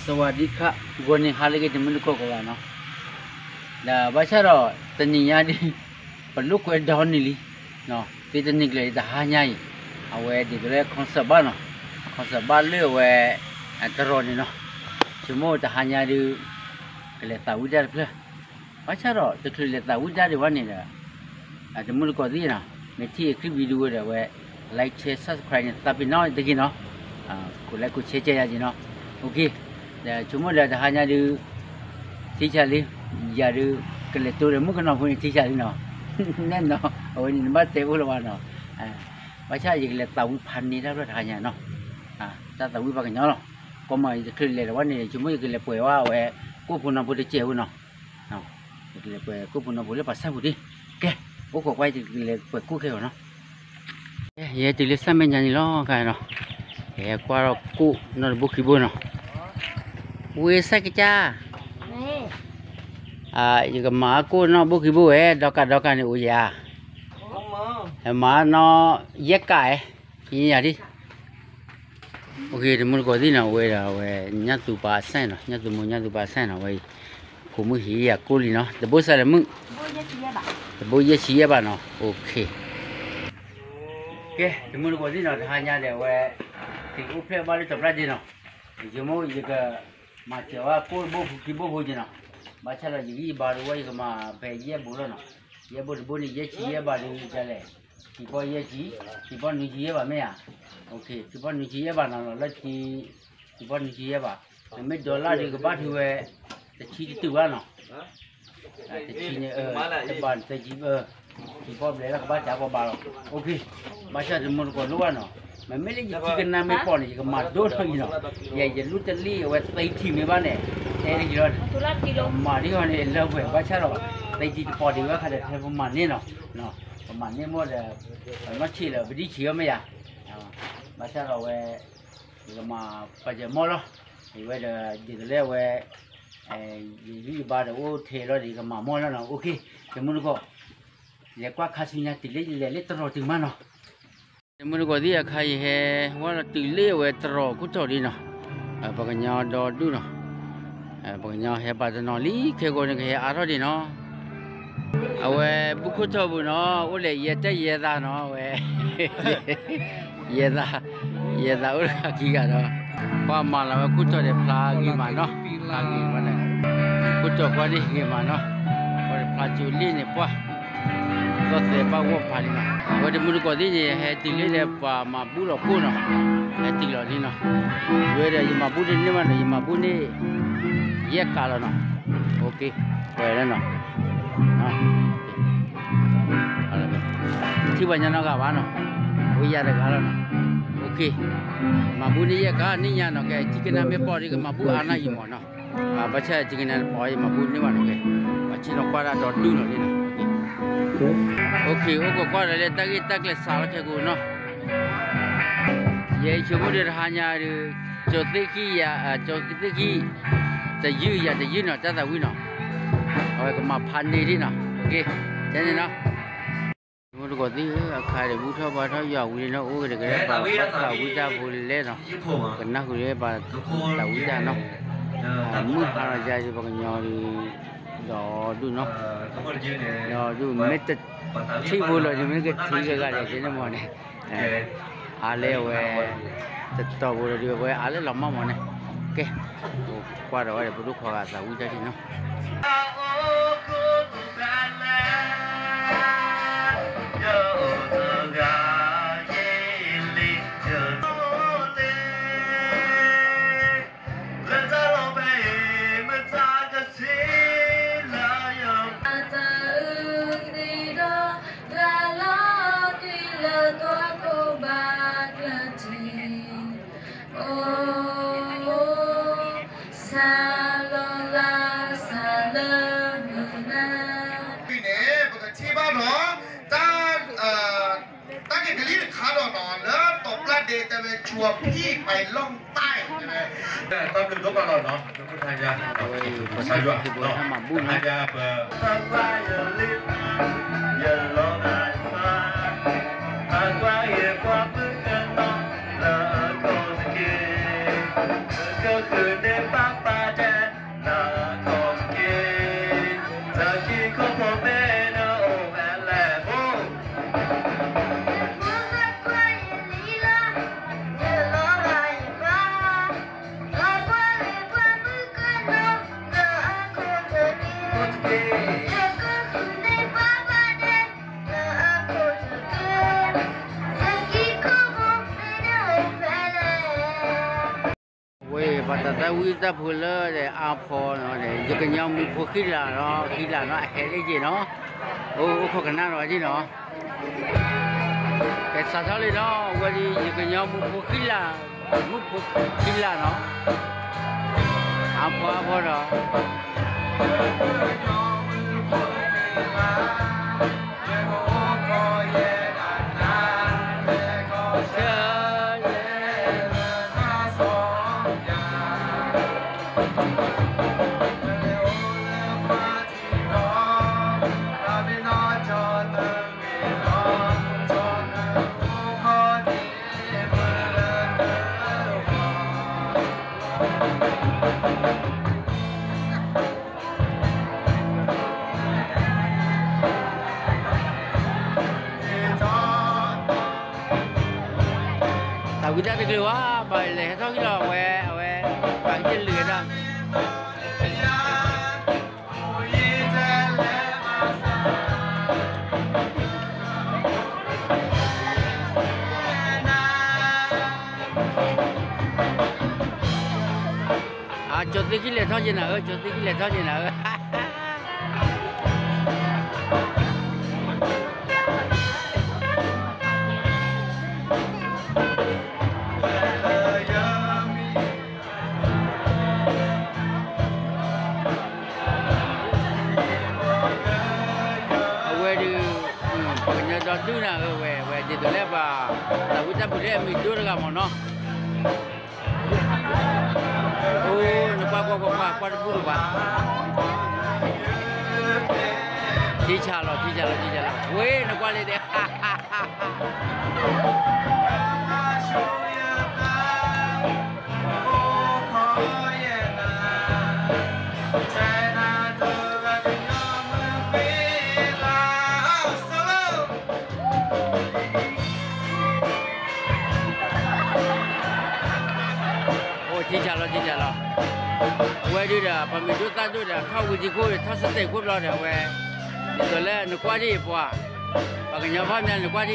စဝၤဒံခါ ဂီၤန့ၣ်ဟါလၢအဂ့ၤ တမုၢ်တကိးကိးဂၤနီၤ, ဒီးဘၣ်ဆၣ်ဒီး တနံၤညါဒ် ပလိာ်ကွဲဒီနံၤလံ, သ့တနံၤကျၢၤတဟါညါအံၤ အဝဲဒ်သိးလၢ concert ဘၣ်နီၤ, concert ဘၣ်လၢအဝဲ တရီၤန့ၣ်နီၤ, ဆိကမိၣ်တဟါညါဒ် ကလဲၤသးဝံၣ်တၢ်တဖျၢၣ်, ဘၣ်ဆၣ်ဒီး တချုးလဲၤသးဝံၣ်တၢ်ဒံးဘၣ်န့ၣ်ဒီး တမုၢ်တကိးသ့ၣ်နီၤ, မ့ၢ်ထံၣ် clip video ဒီးဝဲ like share subscribe န့ၣ် သးပ့ၤနီၣ်တက့ၢ်နီၤ, ကိး like ကိး share ကဲယၤက့ၤနီၤ, ဒီးဆိကမိၣ်ဒီးတဟါညါဒ် ထံဆးလံ, ယၤဒ် ကလဲၤတိဒီးမုၣ်ကနီၤဖိန့ၣ်ထံဆးလံနီၤ, နဲနီၤ အဝဲန့ၣ်နဘၣ်တဲအိၣ်လၢၤဘၣ်နီၤ, ဘၣ်ဆၣ်ယကလဲၤသးဝံၣ်ဖးန့ၢ်တၢ်ဖျၢၣ်တဟါညါနီၤ, တၢ်သးဝံၣ်ပှၤကညီလီၤ, ကိးမးယတချုးလဲၤလၢၤဘၣ်န့ၣ် ဆိကမိၣ်ယကလဲၤပှဲၤဝဲအဝဲ ကိၣ်ဖိနီၢ်ဖိတစဲးဖိနီၤ ယကလဲၤပှဲၤကိၣ်ဖိနီၢ်ဖိလၢပှၤဆၣ်ပူၤဒံး, ကဲ, အိၣ်ခိးကွၢ်ယကလဲၤပှဲၤကိၣ်ခဲဂီၤနီၤ, ယဟဲတုၤလၢစၣ်မဲာ်ညါန့ၣ်လီၤခါနီၤ, ယဟဲကွၢ်ထီၣ်ကိၣ်နီတဘိခံဘိနီၤ, ဝ့ၢ်စဲးကစၢ်, ယကမၤကိၣ်နီတဘိခံဘိဝဲ ဒီကးဒီကးန့ၣ်အိၣ်ယၤ, ယမၤနီၢ်ယဲၢ်ကး, ယညါဒံး တမုၢ်တကိးသ့ၣ်နီၤ ဝဲဒီးဝဲ ညၣ်သူပှၤအဆဲနီၤ, ညၣ်သူမိၢ်ညၣ်သူပှၤအဆဲနီၤ, ဝဲအံၤ ဖိမုၣ်ဟံးယၤကိၣ်လံနီၤ, တဘိစဲးလဲၣ်မုၣ်, တဘိယဲၢ်ဆံယဲၢ်ဘးနီၤ, ကဲ, တမုၢ်တကိးသ့ၣ်နီၤ တဟါညါဒီးဝဲ သ့ၣ်အိၣ်ဖျဲၣ်ဘၣ်လၢစီၤပျၢ်ဒ့နီၤ, ယဆိကမိၣ်ယက မၤစၢၤဝဲကိၣ်တဘိခံဘိဖိက့နီၤ, ဘၣ်ဆၣ်ဒီးယဂံၢ်ယဘါဒီးဝဲယကမၤဖဲယဲၢ်ဘိလီၤနီၤ, ယဲၢ်ဘိတဘိန့ၣ် ယဲၢ်ဆံယဲၢ်ဘးဒ်လဲၣ်, ခံဘီယဲၢ်ဆံ, ခံဘီနွံဆံယဲၢ်ဘးမ့ၢ်ဧါ, ခံဘီနွံဆံယဲၢ်ဘးနီၤ, လီၤလၢခံ, ခံဘီနွံဆံယဲၢ်ဘး, မ့မ့ၢ်ဒီလၣ်ဒီးကဘၣ်ထုဝဲ တဆံတတုၤဘၣ်နီၤ တဆံန့ၣ် တဘးသၢဆံ, ခံဘီဘျဲၣ်လၢကဘၣ်စးပှၤဘးလီၤ, ဘၣ်ဆၣ်တမုၢ်တကိးလိၣ်ဘၣ်နီၤ, မ့မ့ၢ်လၢယထံကနါမ့ၢ်ပိာ်န့ၣ် ယကမၤဒိၣ်ထီၣ်အံၤနီၤ, ယလူၢ်တလံၣ်အဝဲသ့ထံၣ်မ့ၢ်ဘၣ်န့ၣ်, တဲတက့ၤလီၤ, မၤဒ်ဟီန့ၣ်လၢပှဲၤ ဘၣ်ဆၣ်ဒီး သ့ထံၣ်တပိာ်ဒံးဝဲခါဒီး ဖဲပမၤန့ၢ်နီၤ, ပမၤန့ၢ်မိၢ်ဒီး နီၢ်ဆံးလၢ ပဒံၣ်ဆံးအီၤမ့ၢ်ယၤ, ဘၣ်ဆၣ်ဒီးဝဲ ယကမၤပာ်စၢၤမီၢ်လီၤ, အဝဲဒီးဒ်သိးလၢအဝဲ ယဂံၢ်ယဘါဒီးအိၣ်ထဲလီၤဒီး ယကမၤမီၢ်လီၤနီၤ, တမုၢ်တကိး, လဲၤကွၢ်ခါဆူညါတုၤလၢယလဲၤလၢတရီၤတုၤမးနီၤ, တမုၢ်တကိးသ့ၣ်အခါ ယဟဲဝဲလီၤတုၤလၢအဝဲတရီၤခိၣ်ထီၣ်ဒံးနီၤ, ပှၤကညီဒီဒူၣ်နီၤ, ပှၤကညီဟဲပာ်တနီၤလံ ခဲကိာ်န့ၣ်ကဟဲအါထီၣ်ဒံးနီၤ, အဝဲဘူၣ်ခိၣ်ထီၣ်ပူၤနီၤ အိၣ်လဲၤယဲတၢ်ယဲသးနီၤ အဝဲ ယဲသး, ယဲသးအိၣ်တဂၤခံဂၤဒီး, ပှၤမၤလီၤဝဲခိၣ်တီၢ်ဒီးဖျါဂ့ၤမးနီၤ, ဖျါဂ့ၤဝဲလဲၣ်, ခိၣ်တီၢ်ကွၢ်ဒ်ဂ့ၤမးနီၤ, ပှၤတဖျါကၠိလ့ၣ်န့ၣ်ပှၢ်, သီၣ်သဲးဘၣ်ဂီၢ်ဖးလံနီၤ, အဝဲတမုၢ်တကိးသ့ၣ်န့ၣ် ဟဲတုၤလၢလဲၤပှၤမၤဘူၣ်လီၤကိၣ်နီၤ, ဟဲတုၤလီၤလံနီၤ, ဝဲဒီးယမၤဘူၣ်တန့ၢ်ဘၣ်နီၤ ယမၤဘူၣ်န့ၢ် ယဲၢ်ကးလီၤနီၤ, ပှဲၤလၢနီၤ ထံၣ်ပှၤညီနီတဂၤဘၣ်နီၤ, အိၣ်ယၤတဂၤလီၤနီၤ, မၤဘူၣ်န့ၢ်ယဲၢ်ကးန့ၣ်ညါနီၤ, ကဲ ထံကနါမ့ၢ်ပိာ်ဒီးကမၤဘူၣ်အါန့ၢ်ယံၤမးနီၤ, ဘၣ်ဆၣ်ထံကနါပိာ်ယမၤဘူၣ်န့ၢ်ဘၣ်နီၤ, ကဲ ပှၤဆ့ၣ်နီၤကွၢ်ဒၣ်ဒီဒူၣ်နီၤလံနီၤ, အိၣ်ခိးကွၢ်ဒီးလၢတၢ်ဂ့ၢ်တၢ်ကျဲၤစးလီၤခဲကိာ်နီၤ, ယဆိကမိၣ်ဒီးတဟါညါဒီး ကၠိသ့ၣ်ခံယၤ, ကၠိသ့ၣ်ခံ တယုၢ်ယၤတယုၢ်နီၤ တၢ်သးဝံၣ်နီၤ, အဝဲကမၤဖးန့ၢ်ဒံးနီၤ, ကဲန့ၣ်နီၤ, တမုၢ်တကိးသ့ၣ်ဧၢ အခါဒီးဘူၣ်ထီၣ်ဘါထီၣ်ယွၤဝံၤလံနီၤ, အိၣ်က့ၤတကဲဘၣ် ဘၣ်သးဝံၣ်တၢ်ဖိလဲၣ်နီၤ, ကနၢ်ဟူလၢဘၣ်သးဝံၣ်တၢ်နီၤ, မုၢ်ဟါလီၤယၤဒီးပှၤကညီဒီး ဒီဒူၣ်နီၤ, ဒီဒူၣ်မ့ၢ်တထံၣ်ဖိလီၤဒီး မ့ၢ်ကထံၣ်ကဂၤဒီး ကဲန့ၣ်မ့ၢ်န့ၣ် အါလၢအဝဲ တတီၤဖိလီၤဒီး အဝဲအါလၢလီၤမၢ်မ့ၢ်န့ၣ်, ကဲ ကွၢ်ဒီးဝဲဒီး ပဒိၣ်ခွါဂၤသးဝံၣ်တၢ်ဒံးနီၤ. Sa lo la sa le mu na. န့ၣ် ပကထံၣ်ဘၣ်ဒီး တၢ် တၢ်ဂ့ၢ်ကလံၤတခါဒီးနီၤ လၢတီၤပျၢ်ဒ့တဲဝဲ ชวนพี่ไปล่องใต้ တဲဝဲ တၢ်ဘျုးဒိၣ်မးလီၤနီၤ လၢဖိသၣ်ယါ ပှၤမၤဘူၣ်နီၤ ယလီၤဂာ်ဖး အကွၢ်ယကွၢ်မုၣ်ကနီၤ လၢအကိးတက့ၢ် ကဃုန့ၢ်ပၢ် ဝဲ ပှၤတၢ်သးဝံၣ်တၢ်ဖိလၢဒီးအါဖီနီၤ ယကညီမူဖိဃံလၤနီၤ ဃံလၤနီၤ အဟဲလၢယ့ၣ်နီၤ အိၣ်ခိးကနၣ်နီၤဒ်နီၤ ကဲစးထီၣ်လံနီၤ ဝဲဒ်ယကညီမူဖိဃံလၤ မူဖိဃံလၤနီၤ အါဖီအါဖီဒီး တၢ်ဝံတၢ်တကျၢၤဝဲ ဘၣ်လဲၤဟဲထီၣ်ကံလီၤဝဲ အဝဲ ပာ်ကတၢၢ်လၢာ်ဝဲဒၣ် အကၠီၤသ့ၣ်ခံလဲၤထီၣ်က့ၤနၤဧၢ ကၠီၤသ့ၣ်ခံလဲၤထီၣ်က့ၤနၤဧၢ အဝဲဒုး ပှၤကညီဒီဒူၣ်နၤဧၢ ဝဲ ဝဲဒ်သိးလၢပှၤ တၢ်ဝံတၢ်ဖိလၢအမံၤဒိၣ်တဂၤမ့ၢ်နီၤ အိၣ် နကွၢ်ကွၢ်ကွၢ်ကွၢ် ကွၢ်တဘူၣ်တဘၣ် ထံဆးလီၤ ထံဆးလီၤ ထံဆးလီၤ ဝဲ နကွၢ်လၢဒဲး အိၣ် ထံဆးလီၤ ထံဆးလီၤ အဝဲဒုးဒီး ပှၤမ့ၢ်ဒိၣ်သၣ်ဒိၣ်ဒီး ထီၣ်ဝံၤထံခိၣ် ထီၣ်စတဲာ်ခိၣ်ဘျီဒီး အဝဲ ဒ်သိးလၢနကွၢ်ဒံးပှၤ ပှၤကညီဖီမ့ၢ်နကွၢ်ဒံး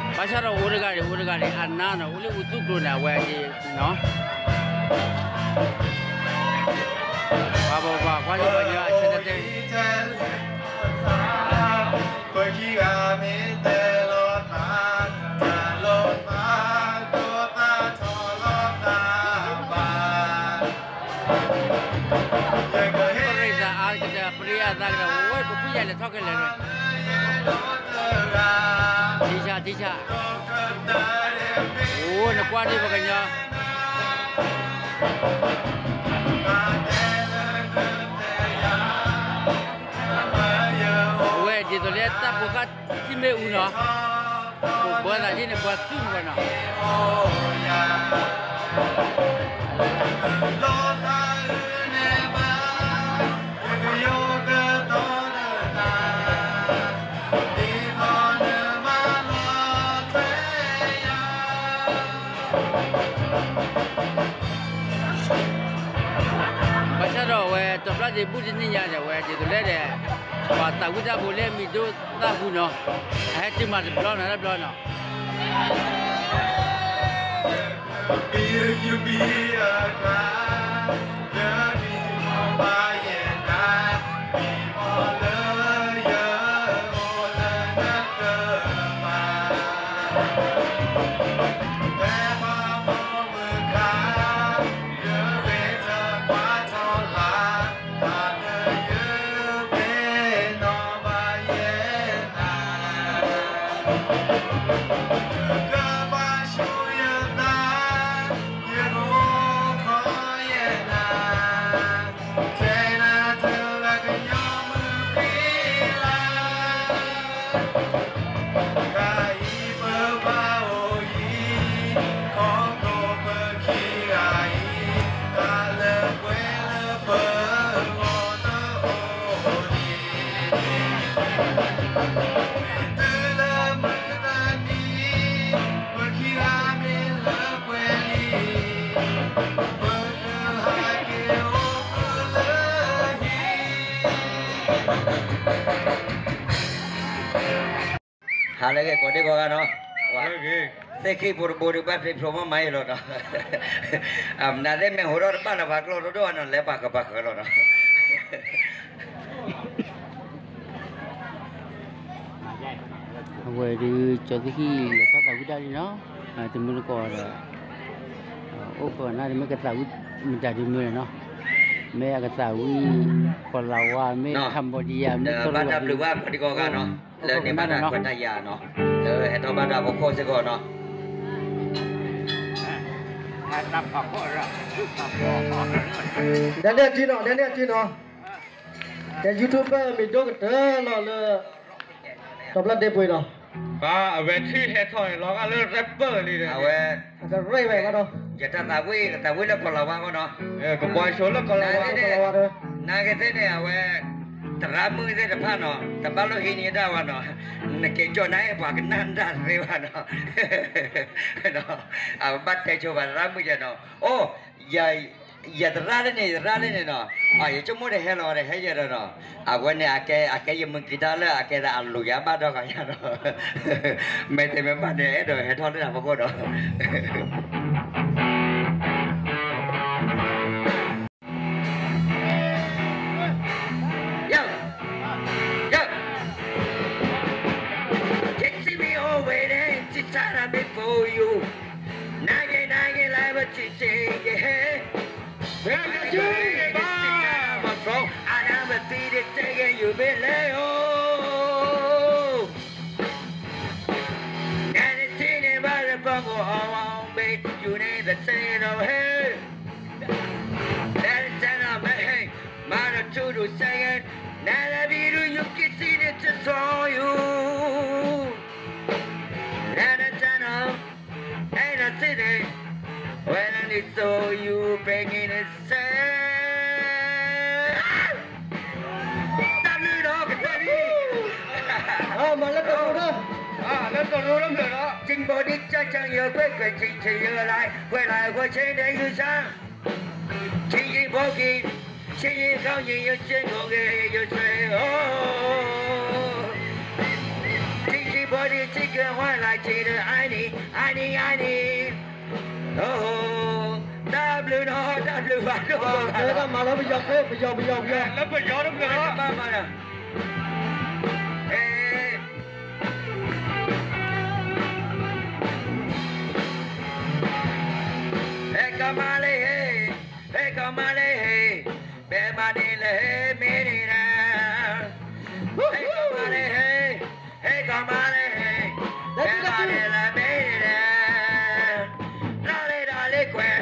ဘၣ်ဆၣ်ဒီးအိၣ်တဂၤန့ၣ် အိၣ်တဂၤန့ၣ် အနါနီၤ အိၣ်လၢအူသူၣ်ကျိၤန့ၣ် အဝဲဒ်နီၤ ပှၤပှၤပှၤကွၢ်ဒံးပှၤကညီအဆၢတတဲ ပခံဂၤမ့ၢ်တဲလိာ်သး တၢ်လိာ်သး ဒိသးထီၣ်လိာ်သးဘၣ် ပရ့သးအါကတၢၢ် ပရ့အသးကတၢၢ် ဝဲပဖုယၤလဲၤထီၣ်ခဲလၢာ်န့ၣ် ထံဆး ထံဆး အိၣ် နကွၢ်ဒံးပှၤကညီ အဝဲဒ်သိးလၢတၢ်ဖိဃၢ်ထံမ့ၢ်အူနီၤ ပှၤသးဒ်န့ၣ် ပှၤသူၣ်န့ၣ်ဝဲနီၤ ဘၣ်ဆၣ်ဒီးအဝဲ တဘျီဒံးဘူၣ်တနံၣ်ညါဒီး အဝဲဒ်သိးလၢဒီး ပှၤတၢ်ဝံတၢ်ဖိလၢအမံၤဒိၣ်သၣ်ပူၤနီၤ အဟဲတုၤမၤတဘျီနီၤ တဘျီနီၤ ဟါလၢအဂ့ၤ ကိးဒံကိးဂၤနီၤ, သ့ၣ်ခံဖိတဘိဒီးဘၣ်ဖျ့ဖျိမးမးအံၤလီၤနီၤ, မနုၤသ့ၣ်မ့ၢ်ဟိးထီၣ်တဘၣ်လၢၤဘၣ်ကျိၣ်ဒိၣ်ဒိၣ်နီၤ လဲၤပာ်ဃၢၤပာ်ဃၢၤလီၤနီၤ. အဝဲဒုး ကၠီသ့ၣ်ခံ လဲၤထီၣ်သးဝံၣ်ဒၣ်လံနီၤ, တမုၢ်တကိးဒီး အိၣ်ဃၢၤနၤတမ့ၢ်ကသးဝံၣ်မတၤဒုးမုၢ်လဲၣ်နီၤ, မ့ၢ်အကသးဝံၣ် ကီၤလၤဝါ မ့ၢ် Cambodia မ့ၢ် ဘၣ်တၢ်ဘျုးဘၣ်ကိးဒံကိးဂၤနီၤ, လၢန့ၣ်ဘၣ်တၢ်ခွဲးတၢ်ယာ်နီၤ, လၢဟဲထီၣ်ဘၣ်တၢ်ဖီခိၣ်စ့ၢ်ကီးနီၤ. ဒ်န့ၣ်အထံနီၤ ဒ်န့ၣ်အထံနီၤ, ကဲ YouTuber မ့ၢ်ဒိၣ်ကတၢၢ်လီၤလၢ တဘျီဒ့ပှ့ၤနီၤ, အဝဲထံၣ်ဟဲထီၣ်န့ၣ် လီၤဂာ်လၢ rapper လံဒီး အဝဲ ကရဲၣ်ဝဲဘၣ်ဒီး ယတၢ်သးဝံၣ် ကသးဝံၣ်လၢကီၤလၤဝါဃီနီၤ, ကဘီဆိလၢကီၤလၤဝါ, နာ်က့သ့ၣ်န့ၣ် အဝဲ သရၣ်မုၣ်သ့ၣ်တဖၣ်နီၤ တဘၣ်လိၣ်ဟံးန့ၢ်ဒၣ်ဝဲနီၤ, နက့ၤကၠီၣ်နၤအံၤ ပှၤကနၣ်တၢ်သ့ဘၣ်နီၤ, အဘၣ်တဲဆိပှၤသရၣ်မုၣ်ယဲနီၤ, အိၣ် ယသရၣ်လၢန့ၣ် ယသရၣ်လၢန့ၣ်နီၤ, ယဆိကမိၣ်တဟဲလီၤဒီးဟဲယဲဒီးနီၤ, အဝဲန့ၣ် အကဲ အကဲယမုၢ်ကံၤတၢ်လၢ အကဲသးအလူၤယၤဘၣ်ဒီဂၤညါနီၤ, မ့ၢ်တဲမ့ၢ်ဘၣ်န့ၣ် အဲၣ်ဒိးဟဲထီၣ်လၢတၢ်ဖီခိၣ်ဒီး Yo, yo. Can't see me already, just trying to be for you. Nagging, nagging like what you say, yeah. Well, you say, yeah, my phone. I never see the thing you been late, oh. And it's in the body, but go on, baby, you need to say it, oh, hey. That is not a man. Mara turu sayan, nana biru you kissing it to saw you. Nana channel, and I see it. When I saw you bringing it sad. တၢ်ဘျုးနီၤ ကတၢၢ်လံ, မၤလၢတရူးနီၤ, လၢတရူးလၢမုာ်နီၤ, จิงบอดีจ้าจังเยอะเพื่อนเพื่อนจริงเธอเยอะอะไรเพื่อนอะไรเพื่อนเช่นเดียวอยู่ซ้ำ Chicken body, chicken body, chicken 换来吃的，爱你，爱你，爱你。哦，တၢ်ဘျုးနီၤ တၢ်ဘျုးဘၣ်ဒိၣ်, မၤလၢပယီၤ ပယီၤ ပယီၤ ပယီၤ လၢပယီၤတဘျုးနီၤ, ဟဲကီမါလ့ဟ့, ဟဲကီမါလ့ဟ့, ဘဲမၤန့ၣ်လၢဟ့မ့ၢ်န့ၣ်နၤ, ဟဲကီမါလ့ဟ့, ဟဲကီမါလ့ဟ့, ဘဲမၤန့ၣ်လၢမ့ၢ်န့ၣ်နၤ, လါလ့ဒီးလ့ခွဲး,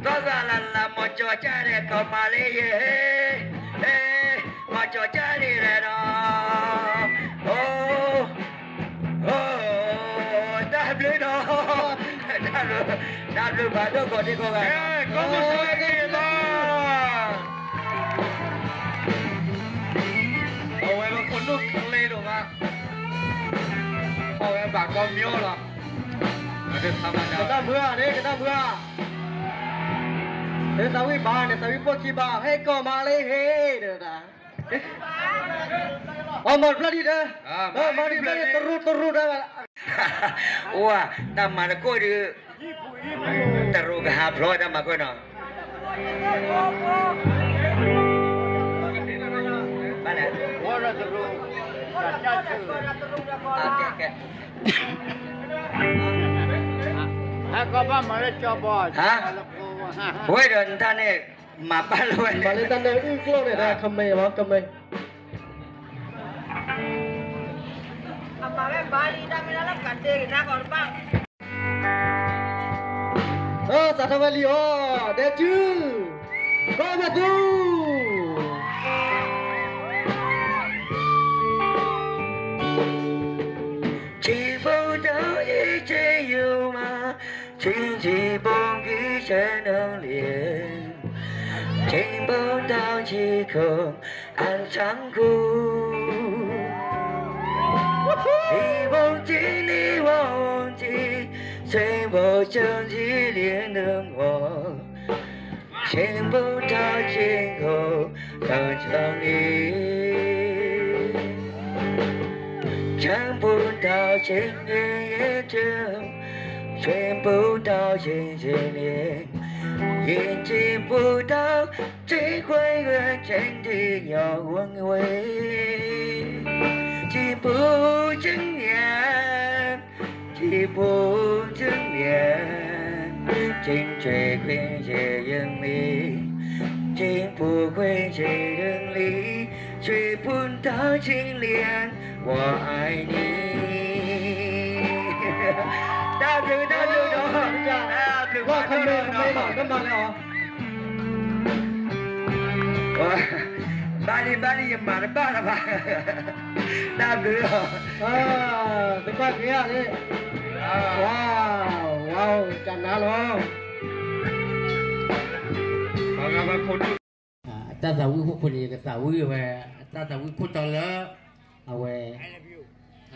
ကီၢ်သးလၢလၢမီၤကၠီၤကၢ်န့ၣ် ကီမါလ့ယ့ဟ့, ဟ့, မီၤကၠီၤကၢ်န့ၣ်လဲၣ်ဒီး, အိ တၢ်ဘျုးနီၤ, တၢ်ဘျုးဘၣ်ဒိၣ်ကိးဒံကိးဂၤ, ကီၢ်သူလ့ၤက့ၤလီၤ, အဝဲလၢခိၣ်နူာ်ချ့ဒိၣ်မး, အဝဲဘၣ်ကီမၠိလီၤ, ကနၣ်မုာ်ဧါန့ၣ် ကနၣ်မုာ်ဧါ, နသးဝံၣ်ဘၣ်န့ၣ် သးဝံၣ်ပိာ်ခံဘၣ် ဟဲကီမါလ့ဟ့ တဲဒၣ် အမၤတဖျၢၣ်ဒံးဒီး, မၤတဖျၢၣ်ဒံး တရူးတရူးတၢ်ဘၣ်, အိၣ်ဧါ, တၢ်မၤတခိၣ်ဒုး, တရူးကဟးဖျိးတၢ်မၤခိၣ်နီၤ, ဘၣ်လဲၣ်, ကဲ, ဟါ, ဝဲဒီးနတၢ်န့ၣ် မၤဘၣ်လၢဝဲ မၤလၢတၢ်န့ၣ်အုၣ်ကျိၣ်န့ၣ်ဒီး ကမဲာ်လီၤ ကမဲာ် အမၤဝဲဘၣ်လံ တၢ်မ့ၢ်တၢ်လၢပှၤတဲက့ၤတၢ်ကီတဘၣ်, စးထီၣ်ဝဲလံအီၤ ဒဲကၠူ, ကီၢ်ဘသူ 情不到一千能力，情不到一个安详谷。像激烈的火，全部都清空，都成立。看不到前面，眼睛，全部都已经裂，眼睛不到最远远的要问为，既不睁眼，既不睁眼，竟追寻些引力，竟不会去远离，追不到青莲，我爱你。တၢ်ဘျုး တၢ်ဘျုးဒီး တၢ်ဘျုး ဘၣ်ခီမ့ၢ် ခီမ့ၢ် ဘၣ်မၤလၢအီၤ ဘၣ်လံ ဘၣ်လံ ယမၤတဘၣ်လၢၤဘၣ်, တၢ်ဘျုးလီၤ, တဘၣ်က့ၤဧါန့ၣ်, ဝါ, ဝါ, ကနၤလီၤ, အတၢ်သးဝံၣ်ခိၣ်ခိၣ်န့ၣ် ယကသးဝံၣ်ဝဲ အတၢ်သးဝံၣ်ခိၣ်တီလၢ အဝဲ ဝံ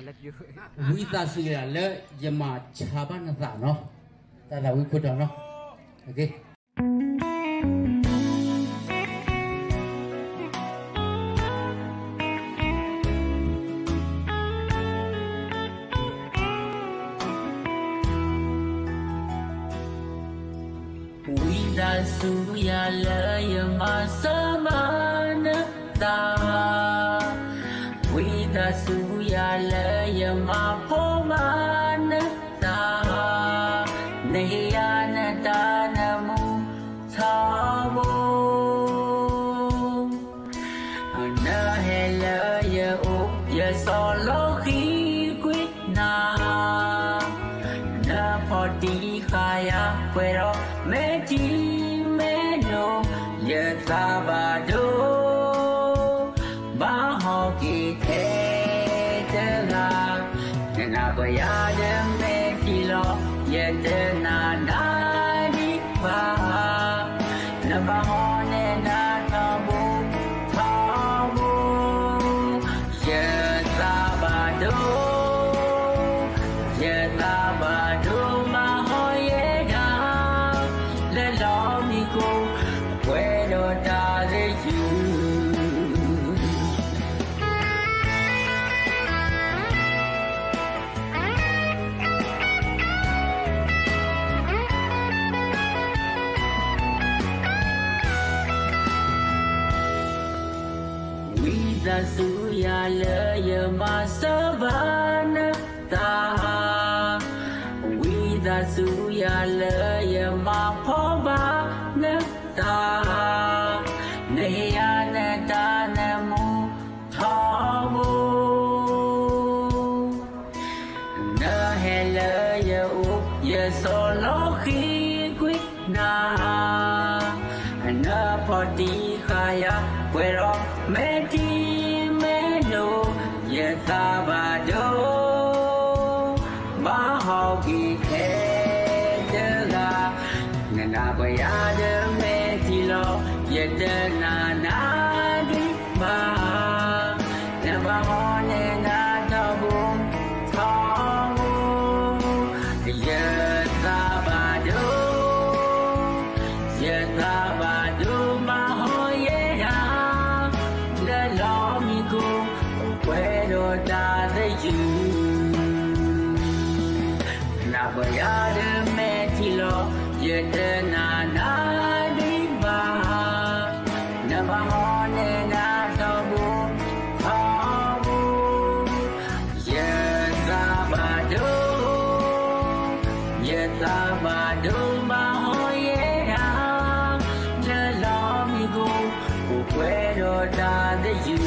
သးစူၤယၤလၢယမၤဆါဘၣ်နသးနီၤ, တၢ်သးဝံၣ်ခိၣ်တီနီၤ, ဝံသးစူၤယၤလၢယမၤစၢၤဘၣ်နသး, ဝံသးစူၤယၤလၢယမၤဖှီၣ်ဘၣ်နသး, နဟ့ၣ်ယၤနတၢ်နမူထီဘိ နဟဲလၢယအိၣ် ယစီၤလီၤဃံကွံာ်နၤ, နဖီၣ်တံၢ်ဃာ်ယၤ ပှဲၤဒီးမဲာ်ထံမဲာ်နိ, ယသးဘၣ်ဒိ ဘၣ်ဟီၣ်က့ၤထဲတဂၤ, နနၢ်ပၢၢ်ယၤဒီးမဲာ်ထံလီၤ, ယတနာ်နၤဒံးဘၣ်, နဘၣ်ဟီၣ်နဲနၤထီဘိထီဘိ, ယသးဘၣ်ဒိ, ယသးဘၣ်ဒိ ဘၣ်ဟီၣ်ယဲဒၣ်, လၢလီၤမံခိၣ် ပှဲၤဒီးတၢ်သယုၢ် ဝံသးစူၤယၤလၢယမၤစၢၤဘၣ်နသး, ဝံသးစူၤယၤလၢယမၤဖှီၣ်ဘၣ်နသး, နဟ့ၣ်ယၤနတၢ်နမူထီဘိ နဟဲလၢယအိၣ် ယစီၤလီၤဃံကွံာ်နၤ, နဖီၣ်တံၢ်ဃာ်ယၤ ပှဲၤဒီးမဲာ်ထံမဲာ်နိ, ယသးဘၣ်ဒိ ဘၣ်ဟီၣ်က့ၤထဲတဂၤ, နနၢ်ပၢၢ်ယၤဒီးမဲာ်ထံလီၤ, ယတနာ်နၤဒံးဘၣ်, နဘၣ်ဟီၣ်နဲနၤထီဘိထီဘိ, ယသးဘၣ်ဒိ ယသးဘၣ်ဒိ ဘၣ်ဟီၣ်ယဲဒၣ်, လၢလီၤမံခိၣ် ပှဲၤဒီးတၢ်သယုၢ်, နၢ်ပၢၢ်ယၤဒီးမဲာ်ထံလီၤ, ယတနာ်နၤဒံးဘၣ်, နဘၣ်ဟီၣ်နဲနၤထီဘိထီဘိ, ယသးဘၣ်ဒိ ယသးဘၣ်ဒိ ဘၣ်ဟီၣ်ယဲဒၣ်, လၢလီၤမံခိၣ် အိၣ်ပှဲၤဒီးတၢ်သယုၢ်,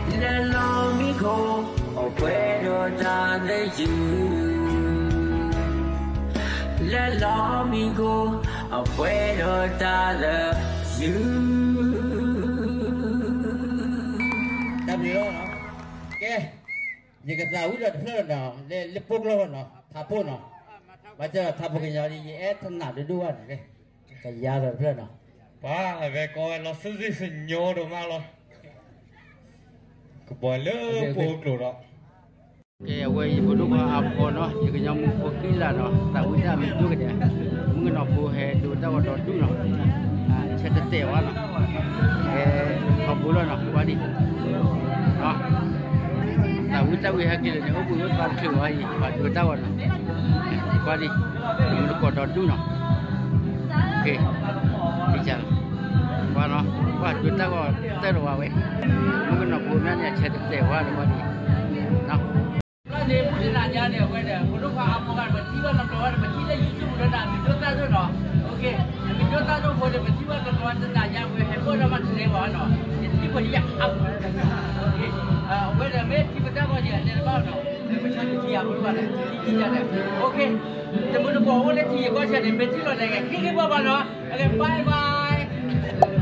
လၢလီၤမံခိၣ် အိၣ်ပှဲၤဒီးတၢ်သယုၢ်, လၢလီၤမံခိၣ် အိၣ်ပှဲၤဒီးတၢ်သယုၢ်. တၢ်ဘျုးလီၤနီၤ, ကဲ, ယကသးဝံၣ်ဒီးတဖျၢၣ်လီၤနီၤ, လၢလၢပှိၢ်ကျိာ်နီၤ, ထးဖိနီၤ, ဘၣ်ဆၣ်ဒီးထးဖိကညီဒ် ယအဲၣ်ထနၢ်ဒိၣ်ဒိၣ်ဘၣ်န့ၣ်, ကယၤဒီးတဖျၢၣ်နီၤ, ပှၤအဝဲကီဝဲလီၤ စ့စ့စညိဒိၣ်မးလီၤ, ကဘီလၢပှိၢ်ကျိာ်ဒီး ကဲ အဝဲယဖိဒိၣ်ခွါအါဖီနီၤ, ယကညီမုၣ်ဖိခံလၢ်နီၤ, သးဝံၣ်တၢ်မံၤဒိၣ်ကဒဲး, မုၣ်ကနီၤဖိဟဲဒိတၢ်ဂီၤဒီဒူၣ်နီၤ, ဆဲးတတဲာ်ဝဲနီၤ, ဟဲထီဘိလီၤနီၤ, ကွၢ်ဒံး, သးဝံၣ်တၢ်ဝံၣ်ဟဲက့ၤလၢာ်န့ၣ် အိၣ်ဘှံးအိၣ်သါတချုးဝဲအံၤ ပှၤဒိတၢ်ဂီၤနီၤ, ကွၢ်ဒံး, မုၣ်ကနီၤဖိဒီဒူၣ်နီၤ, ကဲ, ကွၢ်နီၤ, ကွၢ်ဒိတၢ်ဂီၤတၢ်တဝါဝဲ, မုၣ်ကနီၤဖိမ့ၢ်န့ၣ် အဆဲးတတဲာ်ဝဲလၢကွၢ်ဒံး, လၢန့ၣ် မုၢ်တနၤညါန့ၣ် အဝဲဒီး ဖိဒိၣ်ခွါအါဖီဂၤ ပထံၣ်ဘၣ်လီၤပျီဝဲဒီး ပထံၣ်လၢ YouTube လၢနမံၤဒိၣ်သၣ်ဒိၣ်နီၤ, အမံၤဒိၣ်သၣ်ဒိၣ်ဖိန့ၣ် ပထံၣ်ဘၣ်လီၤပျီဝဲတနၤညါ ပဟဲပိၢ်ဒီးမးတလဲဘၣ်နီၤ, ယထံၣ်ပှၤယအါ, အဝဲဒီးမ့ၢ်ထံပတၢ်ဂီၤယၤလဲၤတဘၣ်နီၤ, ပဆါတထံၣ်ယၤဖိဒိၣ်ခွါန့ၣ် ထံၣ်ယၤန့ၣ်, တမုၢ်တကိးအိၣ်လၢထံယကီၢ်ဆဲးန့ၣ် မ့ၢ်ထံၣ်လီၤန့ၣ် က့ၤက့ၤဘၣ်ဘၣ်နီၤ, အကဲ bye bye.